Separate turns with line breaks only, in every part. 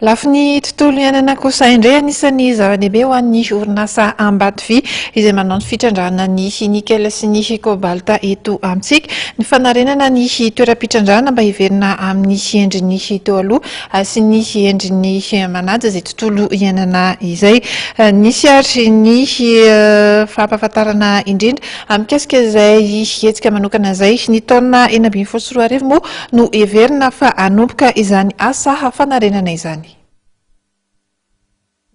Lafiny tontolo iainana kosa indray, anisan'ny zava-dehibe ho an'ny orinasa Ambatovy izay manao ny fitrandrahana ny nickel sy ny cobalt eto amintsika ny fanarenana ny toeram-pitrandrahana mba hiverina amin'ny endriny teo aloha sy ny endriny manaja izay tontolo iainana izay. Nisy ary ny fampahafantarana indrindra mikasika izay hetsika manokana izay. Ny taona 2016 moa no heverina fa hanomboka izany asa fanarenana izany.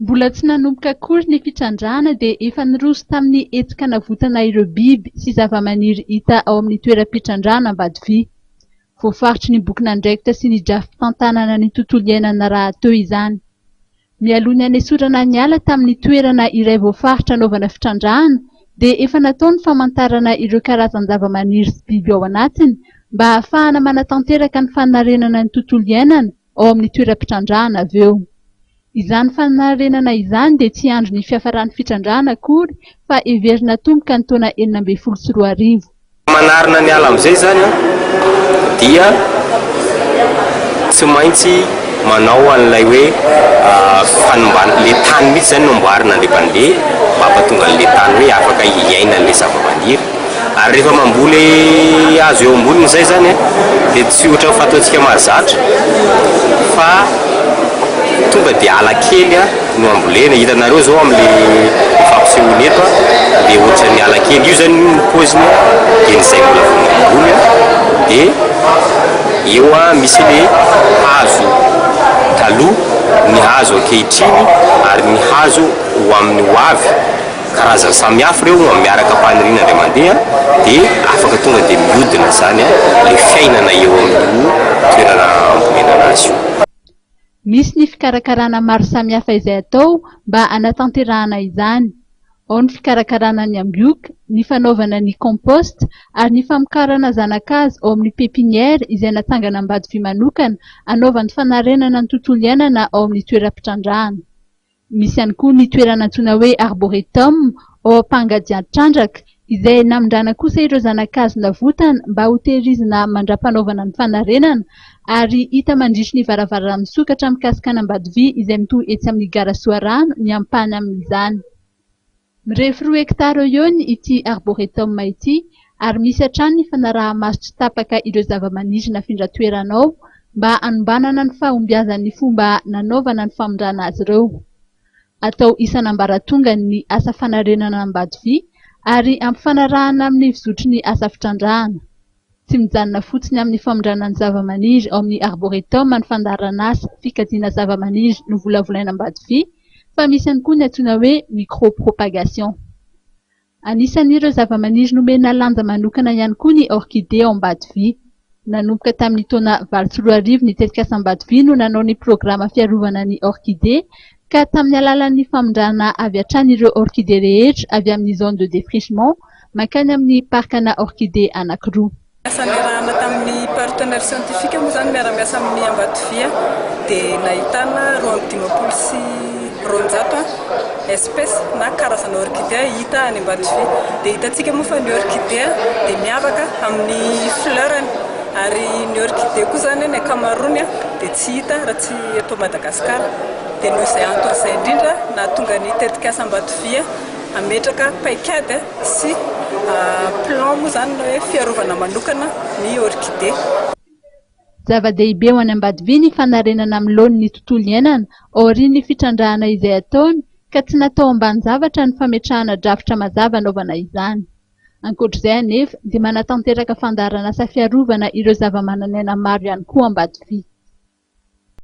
Mbola tsy nanomboka akory ny fitrandrahana dia efa niroso tamin'ny hetsika navotana ireo biby sy zavamaniry hita ao amin'ny toeram-pitrandrahana Ambatovi. Voafaritry ny bokin'andraikitra sy ny drafi-pitantanana ny tontolo iainana rahateo izany. Mialoha ny hanesorana ny ala tamin'ny toerana iray voafaritra hanaovana fitrandrahana dia efa natao ny famantarana ireo karazan-javamaniry sy biby ao anatiny mba hahafahana manatanteraka ny fanarenana ny tontolo iainana ao amin'ny toeram-pitrandrahana avy eo. Izany fanarenana izany dia tsy andro ny fiafaran'ny fitrandrahana akory fa heverina hatomboka ny taona 2016.
Manarina ny ala amin'izay izany dia tsy maintsy manao an'ilay hoe fanimbana, ilay tany mihitsy izany no amboarina indray mpandeha mba hampatonga an'ilay tany hoe afaka hiainan'ilay zavamaniry. Ary rehefa mamboly hazo eo amboniny izay izany dia tsy ohatran'ny fataontsika mahazatra fa tonga dia ala kely no ambolena, hitanareo zao amle fampisehoana eto a, le ohatran'ny ala kely io zany ny paoziny a, de ny zay mbola vao mamboly a, de eo a misy le hazo taloha, ny hazo ankehitriny ary ny hazo ho amin'ny ho avy, karazany samy hafa ireo miaraka am-paniriana indray mandeha de afaka tonga de mihodina zany a le fiainana eo amin'io toerana ambolena anazy io.
Misy ny fikarakarana maro samihafa izay atao mba hanatanterahana izany. Ao ny fikarakarana ny ambioka, ny fanaovana ny compost ary ny famokarana zana-kazo ao amin'ny pépinière izay natsangana Ambatovi manokana hanaovany fanarenana ny tontolo iainana ao amin'ny toeram-pitrandrahana. Misy ihany koa ny toerana antsoina hoe Arboretum ao Ampangadiantrandraka izay namindrana kosa ireo zana-kazo navotana mba hotehirizina mandra-panaovana ny fanarenana ary hita mandritry ny varavarana misokatra mikasika an'Ambatovi izay mitohy etsy amin'ny gara Soarano ny ampahany amin'izany. Mirefy 2 hektara eo eo ity Arboretum ity ary misy hatrany ny fanaraha-maso tsy tapaka ireo zavamaniry nafindra toerana ao mba hanombanana ny fahombiazan'ny fomba nanaovana ny famindrana azy ireo. Atao isan'ambaratongany ny asa fanarenana Ambatovi ary ampifanarahana amin'ny fizotry ny asa fitrandrahana. Tsy mijanona fotsiny amin'ny famindrana ny zavamaniry ao amin'ny Arboretum ny fandaharanasa fikajiana zavamaniry novolavolaina Ambatovi fa misy ihany koa ny antsoina hoe micro-propagation. Anisan'ireo zavamaniry nomena lanja manokana ihany koa ny orchidée ao Ambatovi. Nanomboka tamin'ny taona 2008 ny tetikasa Ambatovi no nanao ny programa fiarovana ny orchidée ka tamin'ny alalan'ny famindrana avy hatrany ireo orchidée rehetra avy amin'ny zone de défrichement mankany amin'ny parc-na orchidée anankiroa.
Asa niarahana tamin'ny partenaire scientifique moa izany miara-miasa amin'ny Ambatovia dia nahitana 252 espèces na karazana orchidée hita any Ambatovia. Dia hitantsika moa fa ny orchidée dia miavaka amin'ny fleur-ny ary ny orchidée koa izany ny ankamaroany dia tsy hita raha tsy eto Madagasikara. Dia noho izay antony izay indrindra nahatonga ny tetikasa Ambatovia hametraka paikady sy plan moa izany na hoe fiarovana manokana ny orchidée.
Zava-dehibe ho any Ambatovi ny fanarenana amin'ny laoniny ny tontolo iainana aorian'ny fitrandrahana izay ataony ka tsy natao ambanin-javatra ny fametrahana drafitra mazava hanaovana izany. Ankoatra izay anefa dia manatanteraka fandaharanasa fiarovana ireo zava-manan'aina maro ihany koa Ambatovi.